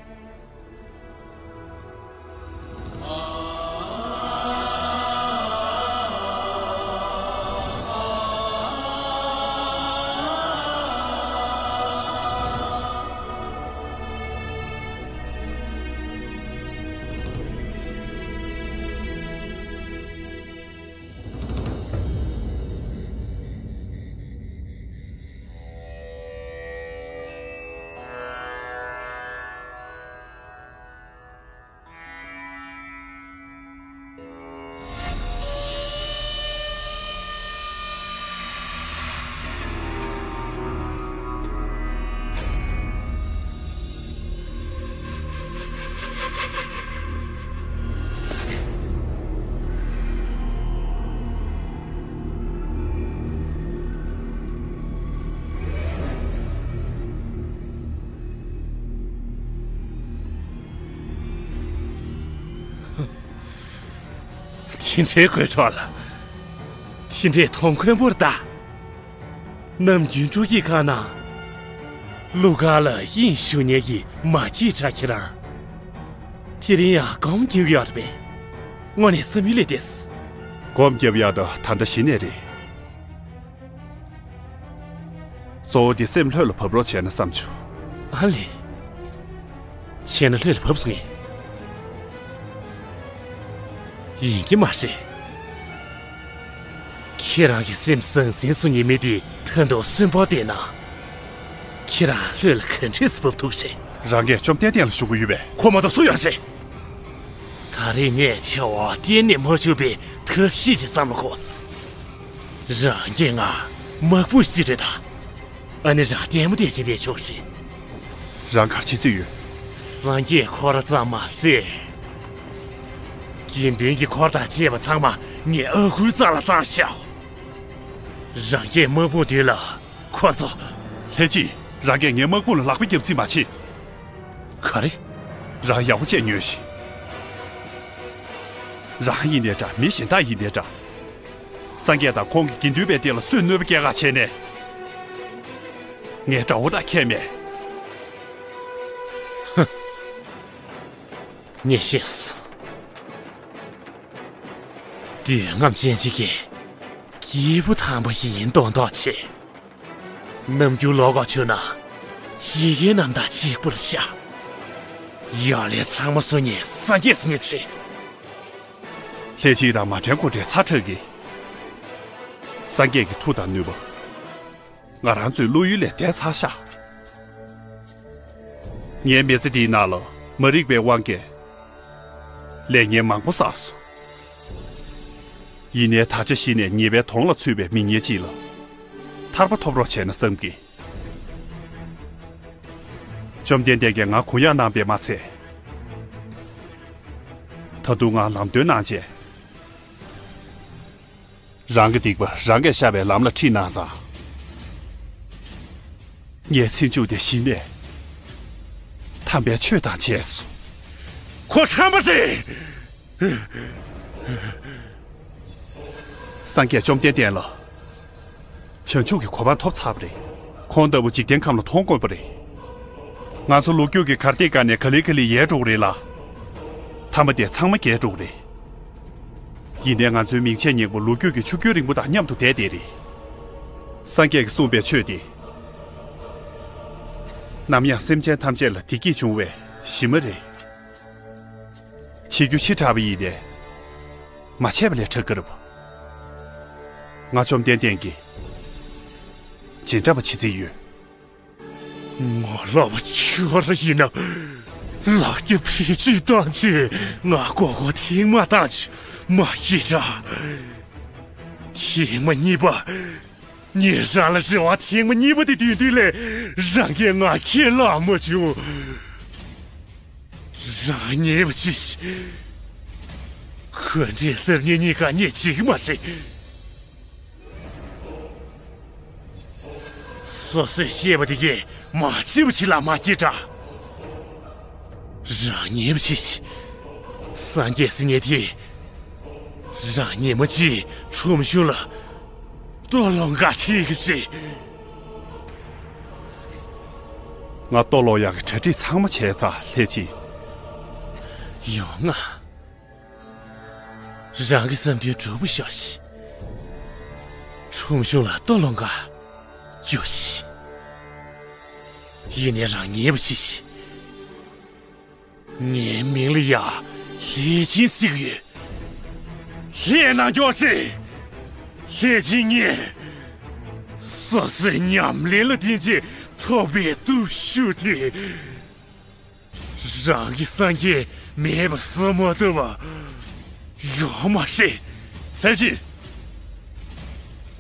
དེ་འདྲའི་དགོད་བྲོ་ལ། དེ་འདྲའི་མཐོང་དཀོན་པོར་གདའ། ནམ་རྒྱུན་སྤྲོ་སྐྱིད་ཁང་ནང་། གླུ་གར་ལ་དབྱིངས་ཞུགས་མཁན་གྱི་མ་སྐྱེས་དགྲ་ཁྱེད་རང་། དེ་རིང་ཡང་སྒོམ་རྒྱབ་ཡོད་རེད་པས། དངོས་གནས་བསམ་ཡུལ་ལས་འདས། སྒོམ་རྒྱབ་ཡག་དང་ད་ལྟ་གཞི་ནས་རེད། གཙོ་བོ་འདི་སེམས་ལྷོད་ལ་བབས་རོགས་བྱས་ན་བསམ་བྱུང་། ཨ་ལས། བྱས་ན་ལྷོད་ལ་བབས་སོང་ངས། ཡིན་གྱི་མ་རེད། ཁྱེད་རང་གི་སེམས་ཟང་ཟིང་སུ་ཉིད་མི་དེ་ད་དུང་གསོན་པོ་བསྡད་ན། ཁྱེད་རང་ལྷོད་ལ་ག་འདྲས་སུ་བབས་ཐུབ་རེད། རང་གིས་བཅོམ་ལྡན་འདས་ལ་ཞུ་གི་ཡོད་པས། ཁོ་མ་གཏོགས་སུ་ཡོད་རེད། ད་རེས་ངས་བྱ་བ་གཏན་ནས་མ་འཆུག་པའི་ཐབས་ཤེས་ཅིག་བསམ་བློ་འཁོར། རང་གིས་ང་དམག་དཔུང་རྩིས་སྤྲོད་དང་། ཨ་ནི་རང་ལྟད་མོ་བལྟས་བྱས་བསྡད་ཆོག་ཅིང་། རང་གར་ཆི་ཚོད་ཡོད། སངས་རྒྱས་འཁོར་ཙམ་མ་ཟད། དགེ་འདུན་གྱི་འཁོར་དང་བཅས་པ་ཚང་མ་ངས་ཨ་ཁུའི་རྩ་ལ་བཏང་བཞག། རང་གིས་དམག་དཔུང་བསྡུས་ལ་ཁོ་ཚོ། ལྷས་ཅི། རང་གིས་ངའི་དམག་དཔུང་ལ་ལག་པ་བརྒྱབ་རྩིས་མ་བྱེད། ག་རེ། རང་ཡག་པོ་བྱས་ཉོན་ཞིག། རང་ཡིན་ནའི་འདྲ། མི་གཞན་དག་ཡིན་ནའི་འདྲ། སངས་རྒྱས་དང་ཁོང་གི་དགེ་འདུན་པའི་སྟེང་ལ་སུས་གནོད་པ་སྐྱེལ་ག་བྱས་ནས། ངའི་དགྲ་བོ་དང་ཁྱད་མེད། ངས་ཤེས་སོང་། འདོད་རྔམ་ཅན་ཅིག་གིས་སྐྱེས་བུ་དམ་པ་ཡིན་མདོག་མདོག་བྱེད། ནམ་རྒྱུན་ལོག་ག་བྱོས་ན། ཇི་སྐད་རྣམ་དག་གཅིག་པུ་ལ་བཞག། ཡང་ལས་ཚང་མ་སུ་ཉིད་སངས་རྒྱས་སུ་ཉིད་བྱེད། ལྷས་བྱིན་རང་མ་དྲན་གོ་དྲན་ཚ་དྲག་གི། སངས་རྒྱས་ཀྱི་མཐུ་དང་ནུས་པ། ང་རང་ཚོའི་བློ་ཡུལ་ལས་འདས་ཚར་ཤག། ངའི་མི་ཚེ་འདིའི་ནང་ལ་མ་རིག་པའི་དབང་གིས་ལས་ངན་མང་པོ་བསགས་སོང་། ཡིན་ནའི་ད་ཆ་གཞི་ནས་ཉེས་པའི་དོང་ལ་ཚུད་པའི་མི་ངན་ཅིག་ལ་ཐར་པ་ཐོབ་རོགས་བྱས་ན་བསམ་གི། བཅོམ་ལྡན་འདས་ཀྱིས་ང་གུ་ཡངས་གནང་པས་མ་ཚད། ད་དུང་ང་ལམ་སྟོན་གནང་བྱས། རང་གི་སྡིག་པ་རང་གིས་བཤགས་པའི་ལམ་ལ་ཁྲིད་གནང་ཙང་། ངའི་ཚེ་མཇུག་དེ་གཞི་ནས་དམ་པའི་ཆོས་དང་བཅས་སོ། ཁོ་ཁྲམ་པ་རེད། སངས་རྒྱས་བཅོམ་ལྡན་འདས་ལ། བྱང་ཆུབ་ཀྱི་གོ་འཕང་ཐོབ་ཚར་བ་རེད། ཁོང་ལྟ་བུ་འཇིག་རྟེན་ཁམས་ལ་མཐོང་དགོས་པ་རེད། ང་ཚོ་ལོ་རྒྱུས་ཀྱི་གར་སྟེགས་སྒང་ནས་ག་ལེ་ག་ལེ་ཡལ་འགྲོ་གི་རེད་ལ། མཐའ་མ་དེ་ཚང་མ་རྒྱལ་འགྲོ་གི་རེད། ཡིན་ནའི་ང་ཚོའི་མིང་ཆད་སྙིང་པོ་ལོ་རྒྱུས་ཀྱི་ཆུ་རྒྱུན་རིང་པོ་དང་མཉམ་དུ་བསྡད་དེ་རེད། སངས་རྒྱས་ཀྱིས་གསུངས་པའི་ཆོས་དེ། ནམ་ཡང་སེམས་ཅན་ཐམས་ཅད་ལ་བདེ་སྐྱིད་འབྱུང་བའི་གཞི་མ་རེད། བྱེད་རྒྱུ་ཕྱི་དྲགས་པ་ཡིན་ནའི། མ་བྱས་པ་ལས་དྲག་གི་རེད་པ། ང་བཅོམ་ལྡན་འདས་ཀྱི་རྗེས་འབྲང་པ་བྱེད་རྩིས་ཡོད། ངོ་ལོག་པ་ཁྱོད་རང་ཡིན་ན། ལག་རྒྱབ་ཕི་ཅི་བཏང་ཅི། ང་ཀོ་ཀོ་ཐེངས་མ་བཏང་ཅི། མ་སྐྱིད་དྲ། ཐེངས་མ་གཉིས་པ། ངས་རང་ལ་རེ་བ་ཐེངས་མ་གཉིས་པ་དེ་བཏོན་དུས་ལས། རང་གིས་ང་ཁས་བླངས་མ་བྱུང་། རང་ཉེས་པ་ཅི་ཞིག། ཁོ་འདྲའི་གསར་རྙིང་གཉིས་ཀ་ངས་བྱེད་ཀྱི་མ་རེད། སོ་སོས་བཤད་པ་དེ་གས་མ་བྱེད་པ་ཅི་ལ་མ་སྐྱེ་དྲ། རང་ཉེས་པ་ཅི་ཞིག། སངས་རྒྱས་ཟེར་མཁན་དེ། རང་ཉིན་མོ་གཅིག་ཁྲོམ་གཞུང་ལ་ལྟོ་སློང་ག་ཁྲིད་གི་རེད། ང་ལྟོ་སློང་ཡག་གི་གྲ་སྒྲིག་ཚང་མ་བྱས་ཚར། ལྷས་བྱིན། ཡོང་ང་། རང་གི་བསམ་དོན་འགྲུབ་པོ་ཤོག་ཤིག། ཁྲོམ་གཞུང་ལ་ལྟོ་སློང་ག་རྒྱུགས་ཤིག། ཡིན་ནའི་རང་ཉེས་པ་ཅི་ཞིག། ངའི་མིང་ལ་ཡ་ལྷས་བྱིན་ཟེར་གི་ཡོད། ལྷས་ནང་མགྱོགས་ཤིག། ལྷས་བྱིན་ངས། སོ་སོའི་ཉམས་ལེན་ལ་བརྟེན་བྱས་ཐོབ་པའི་སྟོབས་ཤུགས་དེ། རང་གི་སངས་རྒྱས་མེད་པ་བཟོ་མ་ཐུབ་པ་ཡོད་མ་རེད། ལྷས་བྱིན།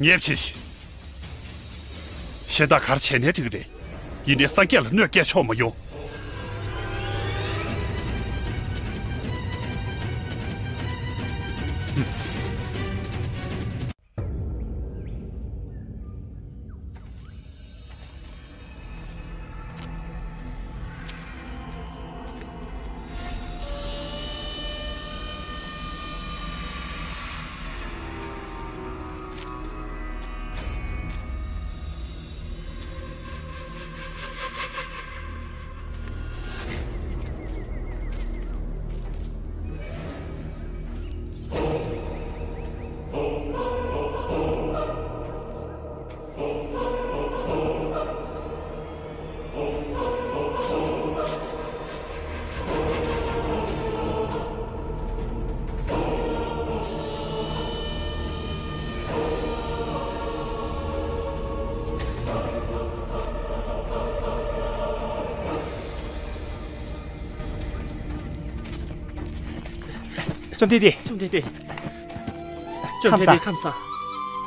ཉེས་པ་ཆེ་ཞིག། གཞན་དག་ག་རེ་བྱས་ནའི་འགྲིག་གི་རེད། ཡིན་ནའི་སངས་རྒྱས་ལ་གནོད་སྐྱེལ་ཆོག་མ་ཡོང་། བཅོམ་ལྡན་འདས། བཅོམ་ལྡན་འདས། བཅོམ་ལྡན་འདས། ཁམས་བཟང་། ཁམས་བཟང་།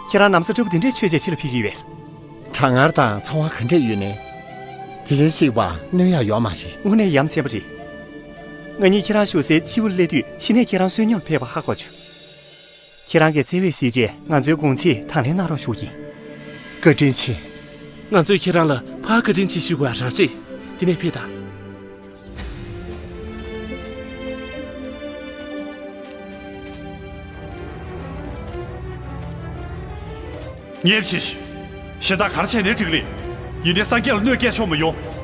ཁྱེད་རང་ན་བཟའ་འདྲ་པོ་དེ་འདྲས་མཆོད་བྱས་ཕྱི་ལ་ཕེབས་ཀྱི་ཡོད་པས། གྲང་ངར་དང་ཚ་བ་ག་འདྲས་ཡོད་ནའི། དེ་བཞིན་གཤེགས་པ་གནོད་ཡག་ཡོད་མ་རེད། དངོས་གནས་ཡ་མཚན་པ་རེད། ང་གཉིས་ཁྱེད་རང་བཞུགས་སའི་སྤྱི་བོར་སླེབས་དུས་ཕྱི་ནས་ཁྱེད་རང་བསོད་སྙོམས་ཕེབས་པ་ཧ་གོ་བྱུང་། ཁྱེད་རང་གིས་བརྩེ་བས་གཟིགས་རྗེས་ང་ཚོའི་དགོང་ཚིགས་དང་ལེན་གནང་རོགས་ཞུ་གི་ཡིན། བཀའ་དྲིན་ཆེ། ང་ཚོས་ཁྱེད་རང་ལ་ཕར་བཀའ་དྲིན་ཆེ་ཞུ་དགོས་པ་རང་རེད། དེ་ནས་ཕེབས་དང་། ངས་བྱས་ཤིག་གཞན་དག་ག་རེ་བྱས་ནའི་འགྲིག་ལེ། ཡིན་ནའི་སངས་རྒྱས་ལ་གནོད་སྐྱེལ་ཆོག་མི་ཡོང་།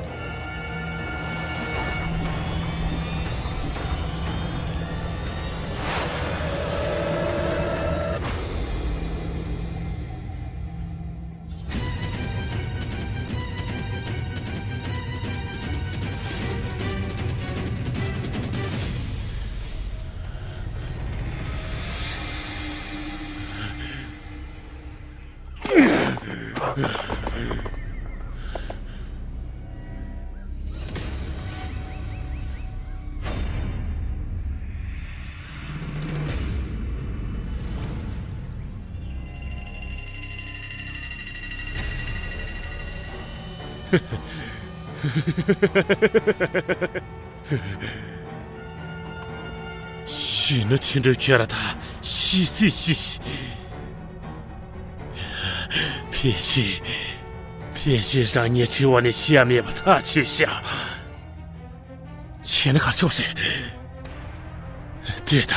གཞོན་ནུ་དོན་གྲུབ་ཁྱོད་རང་ད་ཤི་ཚིག་ཤི་ཤི། ཕལ་ཆེར། ཕལ་ཆེར་རང་ཉིད་འཆི་བ་ནས་ཤི་ཡ་མེད་པ་ཐག་ཆོད་ཤག་བྱས་ན་ག་ཆོག་རེད། དེ་ད།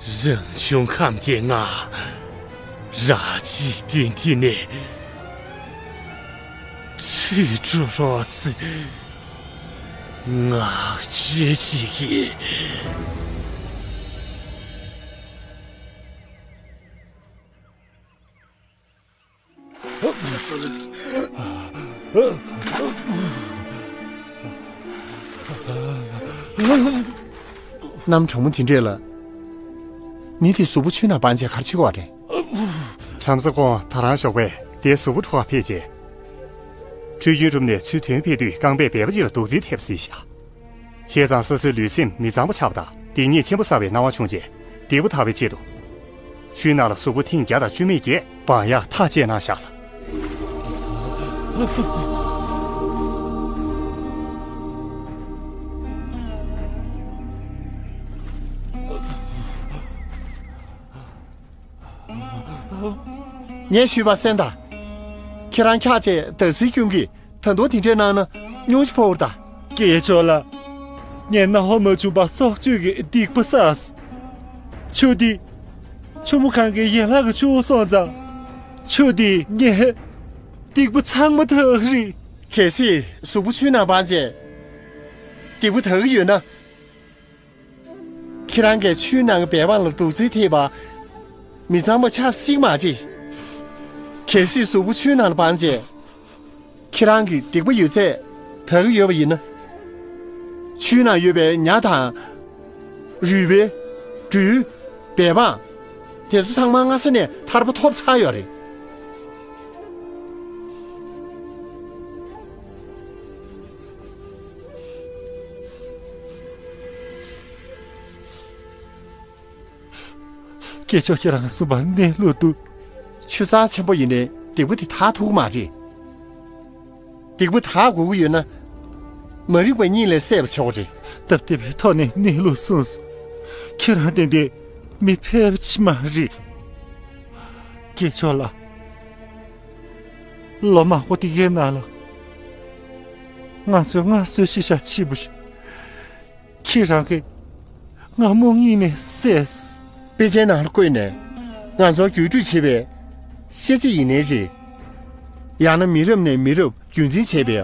རང་བྱུང་ཁམས་ཀྱི་ངང་། རང་འཇིག་རྟེན་འདི་ནས་ཁྲིད་འགྲོ་རོགས་ཟེར། ངག་བཅད་ཅིག་གིས། གནམ་གྲང་མོ་དེ་འདྲས་ལ། མི་དེ་གཟུགས་པོ་ཆུའི་ནང་སྦང་བྱས་ག་རེ་བྱེད་ཀྱི་ཡོད་རེད། བྲམ་ཟེ་ཁོང་ད་རང་ཞོགས་པས་དེའི་གཟུགས་པོ་འཕྲོ་བར་ཕེབས་རྗེས། ཁྲུས་རྒྱུན་གྲུབ་ནས་ཚུར་ཐོན་ཕེབས་དུས་རྐང་པས་སྦལ་པ་ཅིག་ལ་རྡོག་རྫིས་ཐེབས་སྲིད་ཤག་བྱས་ཙང་སོ་སོའི་ལུས་སེམས་མི་གཙང་པོ་ཆགས་པ་དང་སྡིག་ཉེས་ཆེན་པོ་བསགས་པའི་སྣང་བ་བྱུང་རྗེས་སྡིག་པ་དག་པའི་ཆེད་དུ། ཆུའི་ནང་ལ་གཟུགས་པོ་ཐེངས་བརྒྱ་དང་བཅུ་མེད་བརྒྱད་སྦང་ཡག་ཐག་བཅད་གནང་བཞག་ལ། ངས་ཞུས་པ་གསན་དང་། ཁྱེད་རང་འཁྱག་བྱས་འདར་སིག་སྐྱོན་གྱིས་ད་དུང་དེ་འདྲས་གནང་ན་སྙུང་གཞི་ཕོག་པ་རེད་ད། སྐྱེས་མཆོག་ལགས། ངས་རྣམ་པ་མ་བྱུང་བར་སྲོག་གཅོད་ཀྱི་སྡིག་པ་བསགས་སོང་། ཆུ་འདི། ཆུ་མོ་གངས་ཀྱི་ཡན་ལག་གི་ཆུ་བོ་སོང་ཙང་། ཆུ་འདིས་ངའི་སྡིག་པ་ཚང་མ་དག་རེད། གལ་སྲིད་གཟུགས་པོ་ཆུའི་ནང་སྦངས་བྱས། སྡིག་པ་དག་གི་ཡོད་ན། ཁྱེད་རང་གིས་ཆུའི་ནང་གི་སྦལ་པ་ལ་རྡོག་རྫིས་ཐེབས་པ། མི་གཙང་པ་ཆགས་སྲིད་མ་རེད། གལ་སྲིད་གཟུགས་པོ་ཆུའི་ནང་ལ་སྦངས་བྱས། ཁྱེད་རང་གི་སྡིག་པ་ཡོད་ཚད་དག་གི་ཡོད་པ་ཡིན་ན། ཆུའི་ནང་ཡོད་པའི་ཉ་དང་། རུས་སྦལ། སྦྲུལ། སྦལ་པ། དེ་ཚོ་ཚང་མ་སྔ་ས་ནས་ཐར་པ་ཐོབ་ཚར་ཡོད་རེད། སྐྱེས་མཆོག་ཁྱེད་རང་གསུངས་པ་གནས་ལུགས་འདུག་ཆུ་རྩ་ཆེན་པོ་ཡིན་ནའི་སྡིག་པ་དེ་དག་ཐུབ་ཀྱི་མ་རེད། སྡིག་པ་དག་དགོས་ཀྱི་ཡོད་ན། མ་རིག་པ་གཉིད་ལས་སད་པ་བྱེད་དགོས་རེད། སྟབས་བདེ་བའི་ཐོག་ནས་གནས་ལུགས་གསུངས་སོང་། ཁྱེད་རང་དེ་འདྲའི་མི་ཕལ་པ་ཅིག་མ་རེད། སྐྱེས་མཆོག་ལགས། ལོ་མང་པོ་དེ་གའི་ནང་ལ། ང་ཚོས་སྔར་སྲོལ་ཞིག་བཞག་ཕྱིན་པ་ཞིག་ཁྱེད་རང་གིས་ང་རྨོངས་གཉིད་ནས་བསད་སོང་། དཔེ་ཆའི་ནང་ལ་བཀོད་ནས་ང་ཚོར་བརྒྱུད་སྤྲོད་བྱེད་པའི་ཤེས་བྱ་ཡིན་ནའི་རེད། ཡང་ན་མི་རབས་ནས་མི་རབས་རྒྱུན་འཛིན་བྱས་པའི་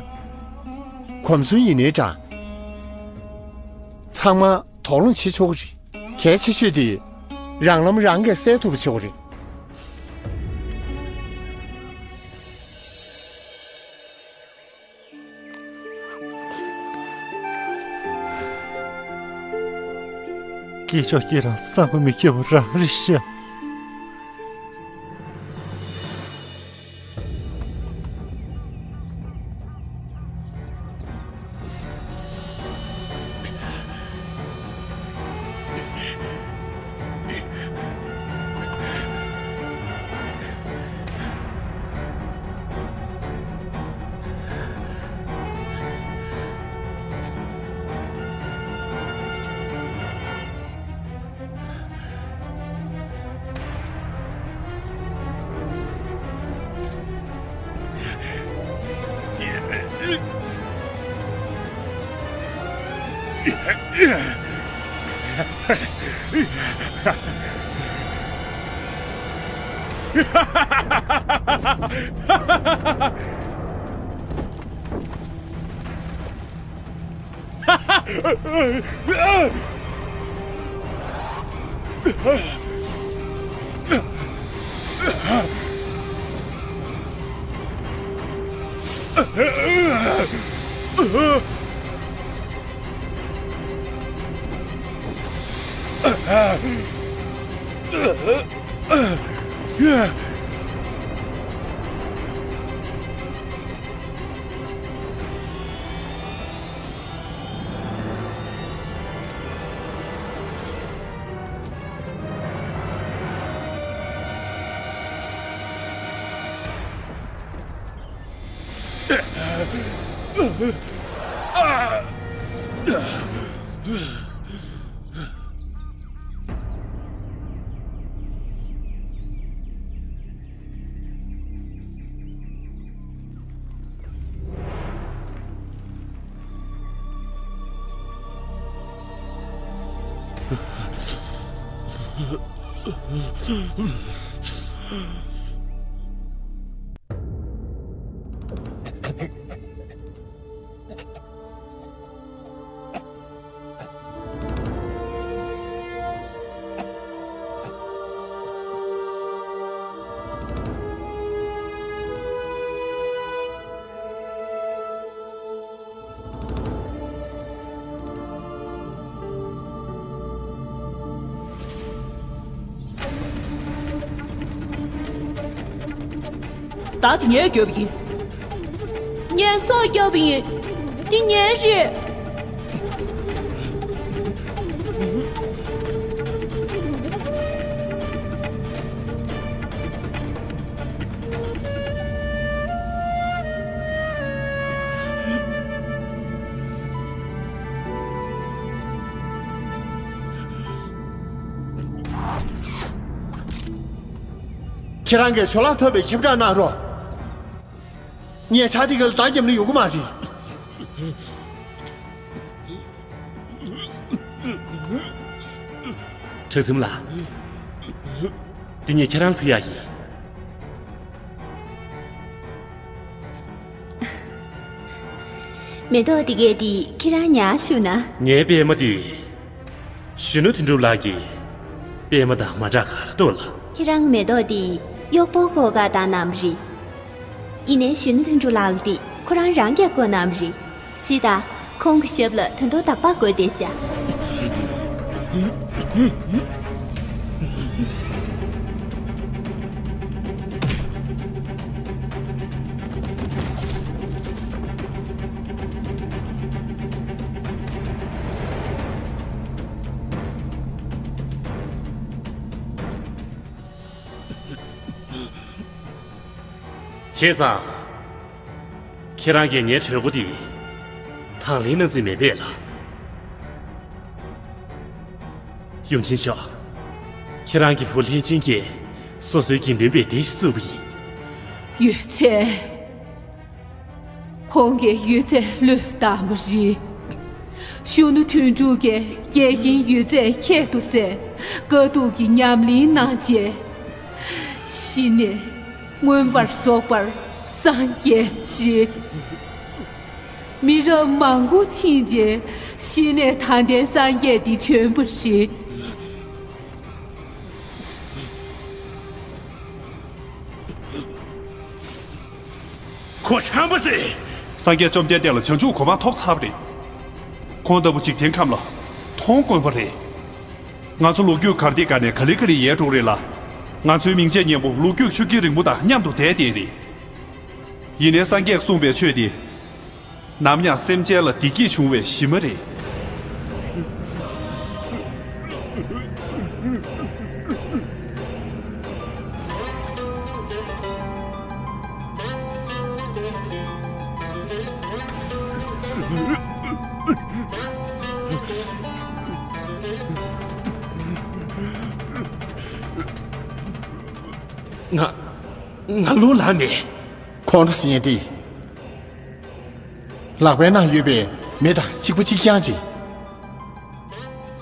གོམས་སྲོལ་ཡིན་ནའི་འདྲ། ཚང་མ་དོགས་སློང་བྱེད་ཆོག་གི་རེད། གལ་ཆེ་ཤོས་དེ་རང་ལམ་རང་གིས་སེལ་ཐུབ་པ་བྱེད་དགོས་རེད། སྐྱེས་མཆོག་ཁྱེད་རང་བསམ་པ་མི་ཁྱབ་པ་རང་རེད་ཤག་བདག་དེ་ངས་བསྐྱབས་པ་ཡིན། ངས་སྲོག་བསྐྱབས་པ་ཡིན། འདི་ངའི་རེད། ཁྱེད་རང་གིས་ཇོ་ལགས་ཐོབ་པའི་ཁྱབ་བསྒྲགས་གནང་རོགས། ངས་ཇ་དེ་ག་ལ་བདག་རྒྱབ་ན་ཡོང་གི་མ་རེད། ཁྲག་འཛིན་ལགས། འདི་ངས་ཁྱེད་རང་ལ་ཕུལ་ཡག་ཡིན། མེ་ཏོག་འདི་གས་འདི་ཁྱེད་རང་ཉར་བཞག་ན། ངའི་པད་མ་འདི། གཞོན་ནུ་དོན་གྲུབ་ལགས་ཀྱི་པད་མ་དང་མ་འདྲ་ག་རེ་འདུག་ལགས། ཁྱེད་རང་མེ་ཏོག་འདི་གཡོག་པོ་བསྐོ་ག་བཏང་གནང་བ་རེད། ཡིན་ནའི་གཞོན་ནུ་དོན་གྲུབ་ལགས་འདི་ཁོ་རང་རང་གིས་བསྐོ་གནང་བ་རེད། གཟིགས་དང་། ཁོང་གི་ཞབས་ལ་ད་དུང་དག་པ་བསྐོས་བསྡད་ཤག། བྱས་ཙང་། ཁྱེད་རང་གིས་ངའི་གྲོས་འགོ་འདི་དང་ལེན་གནང་རྩིས་མེད་པས་ལགས། ཡུམ་ཆེན་མཆོག། ཁྱེད་རང་གི་བུ་ལྷས་བྱིན་གྱིས་སོ་སོའི་དགེ་འདུན་པའི་སྡེ་ཞིག་བཙུགས་པ་ཡིན། ཡོད་ཚད། ཁོང་གིས་ཡོད་ཚད་བློས་བཏང་བ་རེད། གཞོན་ནུ་དོན་གྲུབ་ཀྱིས་འགལ་རྐྱེན་ཡོད་ཚད་ཁྱད་དུ་བསད། དཀའ་སྡུག་གི་ཉམས་ལེན་གནང་རྗེས། གཞི་ནས་མངོན་པར་རྫོགས་པར་སངས་རྒྱས་པ་རེད། མི་རབས་མང་པོ་ཕྱིན་རྗེས་གཞི་ནས་དང་ལྡན་སངས་རྒྱས་འདི་བྱོན་པ་རེད། ཁོ་ཁྲམ་པ་རེད། སངས་རྒྱས་བཅོམ་ལྡན་འདས་ལ་བྱང་ཆུབ་གོ་འཕང་ཐོབ་ཚར་བ་རེད། ཁོང་ལྟ་བུ་འཇིག་རྟེན་ཁམས་ལ་མཐོང་དཀོན་པ་རེད། ང་ཚོ་ལོ་རྒྱུས་གར་སྟེགས་སྒང་ནས་ག་ལེ་ག་ལེ་ཡལ་འགྲོ་གི་རེད་ལ། ང་ཚོའི་མིང་ཆད་སྙན་པོ་ལོ་རྒྱུས་ཆུ་རྐྱེན་རིང་པོ་དང་མཉམ་དུ་བསྡད་བསྡད་རེད། ཡིན་ནའི་སངས་རྒྱས་གསུངས་པའི་ཆོས་འདི། ནམ་ཡང་སེམས་ཅན་ལ་བདེ་སྐྱིད་འབྱུང་བའི་གཞི་མ་རེད། ང་། ང་ལོ་ལ་མེད། ཁོང་ཁྲོ་ཟིན་ཡས་ཏེ། ལག་པའི་ནང་ཡོད་པའི་མེ་དང་གཅིག་པ་གཅིག་རྐྱང་རེད།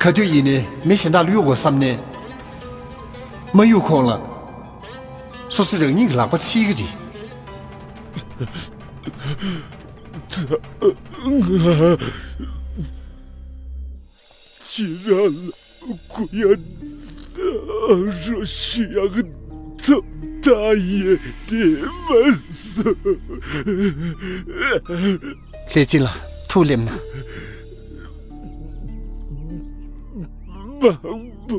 ག་དུས་ཡིན་ནའི་མེ་གཞན་དག་ལ་གཡུག་དགོས་བསམ་ནས། མ་གཡུག་ཁོང་ལ། སོ་སོ་རང་ཉིད་ཀྱི་ལག་པ་འཚིག་གི་རེད། ད་ང་ཅི་ར་ལ་གུ་ཡ་ད་རོ་ཤི་ཡག་ད་ད་ཡེ་དེ་མ་སོ། ལྷས་སྦྱིན་ལགས་ཐུགས་སླེབས་ན། མང་པོ་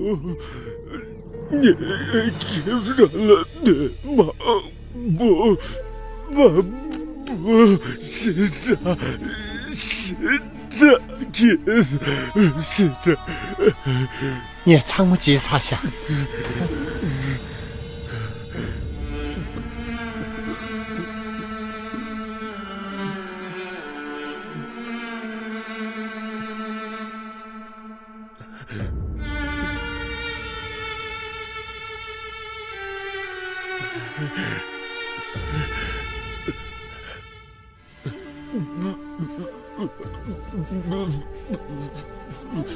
ངས་ཁྱེད་རང་ལ་གནོད་མང་པོ་མང་པོ་ཞེ་དྲག་ཞེ་དྲག་གིས་ཞེ་དྲག་ངས་ཚང་མ་བརྗེད་ཚར་ཤག་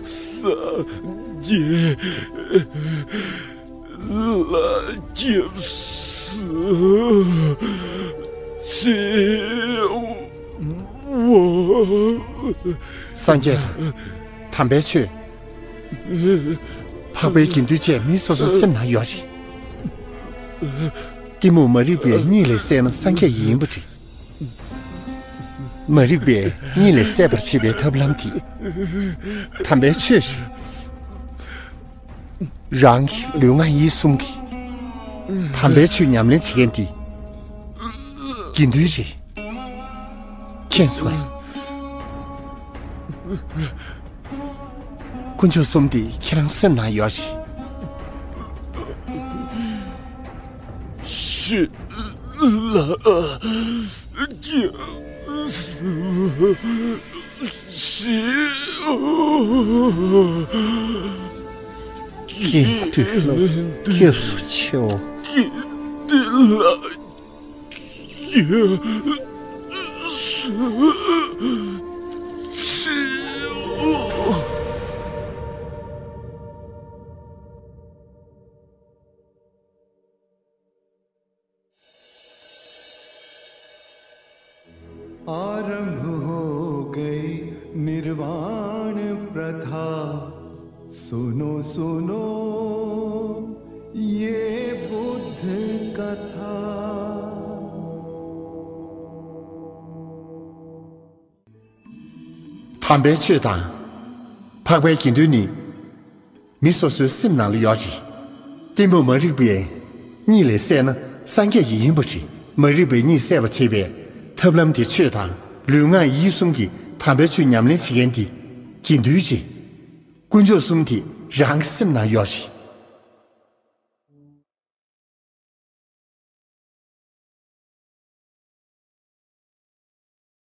སངས་རྒྱས་ལ་སྐྱབས་སུ་མཆིའོ། སངས་རྒྱས་དང་། དམ་པའི་ཆོས། འཕགས་པའི་དགེ་འདུན་བཅས་མི་སོ་སོའི་སེམས་ནང་ཡོད་རེད། གཏི་མུག་མ་རིག་པའི་གཉིད་ལས་སད་ན་སངས་རྒྱས་ཡིན་པ་རེད། མ་རིག་པའི་གཉིད་ལས་སད་པར་བྱེད་པའི་ཐབས་ལམ་དེ་དམ་པའི་ཆོས་རེད། རང་གི་ལུས་ངག་ཡིད་གསུམ་གྱིས་དམ་པའི་ཆོས་ཉམས་ལེན་བྱེད་མཁན་དེ་དགེ་འདུན་རེད། མཁྱེན་སོང་ངས། དཀོན་མཆོག་གསུམ་དེ་ཁྱེད་རང་སེམས་ནང་ཡོད་རེད། ཆོས་ལ་སྐྱབས་སུ་མཆིའོ། དགེ་འདུན་ལ་སྐྱབས་སུ་མཆིའོ། དགེ་འདུན་ལ་སྐྱབས་སུ་མཆིའོ། आरंभ हो गई निर्वाण प्रथा। सुनो सुनो ये बुद्ध कथा। དམ་པའི་ཆོས་དང་། འཕགས་པའི་དགེ་འདུན་ནི་མི་སོ་སོའི་སེམས་ནང་ལ་ཡོད་རེད། གཏི་མུག་མ་རིག་པའི་གཉིད་ལས་སད་ན་སངས་རྒྱས་ཡིན་པ་རེད། མ་རིག་པའི་གཉིད་སད་པར་བྱེད་པའི་ཐབས་ལམ་དེ་ཆོས་དང་ལུས་ངག་ཡིད་གསུམ་གྱིས་དམ་པའི་ཆོས་ཉམས་ལེན་བྱེད་མཁན་དེ་དགེ་འདུན་རེད། དཀོན་མཆོག་གསུམ་དེ་རང་གི་སེམས་ནང་ཡོད་རེད།